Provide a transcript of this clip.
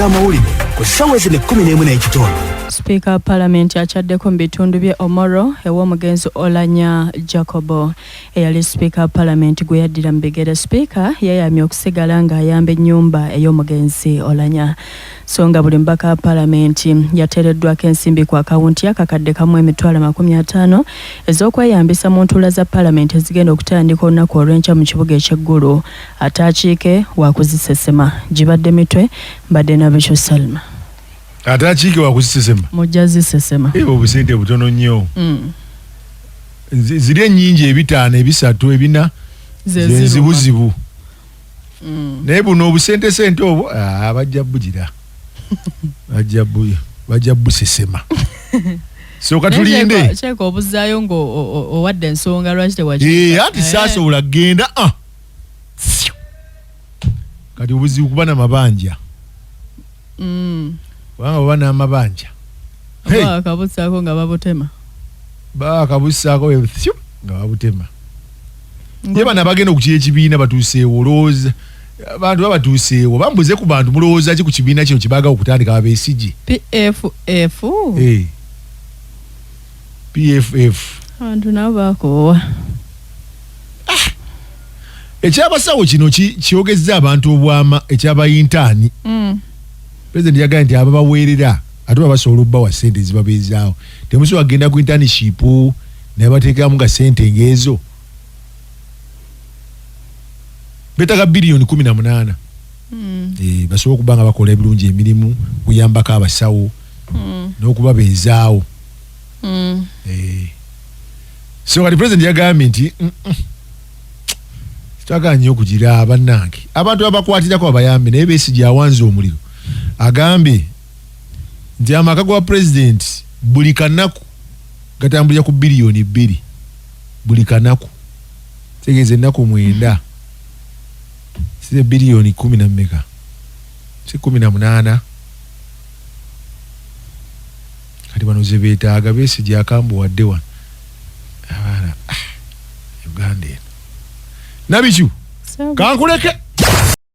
Amawulire ku ssaawa zino 11 n'ekitundu. Sipiika wa Palamenti akyaddeko mu bitundu by'e Omoro ew'omugenzi Olanya Jacobo eyali sipiika wa Palamenti gwe yaddira mu bigere. Sipiika yeeyamye okusigala ng'ayamba ennyumba ey'omugenzi Olanya so nga buli mubaka wa Palamenti yateereddwako ensimbi ku akawunti akakadde kamu 500,000 ez'okweyambisa mu ntuula za Palamenti ezigenda okutandika olunaku olw'enkya mu kibuga eky'e Gulu. Ate akiike wakuzisesema gibadde mitwe mbadde Nabisho Salma. Ate akiike wakuzisesema. Mujja zisesema. Obusente butono nnyo. Ziri ennyingi 5, 3, 4 zenzibuzibu. Naye buno obusente sente obwo bajja bugira bajja busesema. So katulinde. Kyeka obuzaayo ngo owadde ensonga lwaki tewakiika. Anti saasobola kugenda. Kati obuzibu kuba n'amabanja. Kubanga baba n'amabanja. Bakabusaako nga babutema. Bakabusaako nga babutema. Ye bano abagenda okukira ekibiina batuuseewo olowooza abantu babatuuseewo bambuze ku bantu mulowooza ki ku kibiina kino kyebaagala okutandika babeesigi. PFF. PFF. Abantu nabo bakoowa. Ekyabasawo kino kyogezza abantu obwama ekyabayintaani. Pulezidenti yagambye nti ababaweerera ate babasobola obbawa ssente ezibabeezaawo. Temusobola kugenda ku internship naye bateekamu nga ssente ng'ezo. Beetaaga biliyoni 18. Basobole okuba nga bakola ebirungi emirimu, kuyambako abasawo n'okubabeezaawo. So kati pulezidenti yagambye nti twagala nnyo okugira bannange abantu abakwatirako abayambe, naye Besigye awanze omuliro agambye nti amaka gwa pulezidenti buli kanaku gatambulira ku biliyoni 2 buli kanaku, tegeeza ennaku 9 si biliyoni 10 na mmeka, si 18. Kati bano ze beetaaga. Besigye akambuwadde wano abaana. Uganda eno nabikyu kankuleke.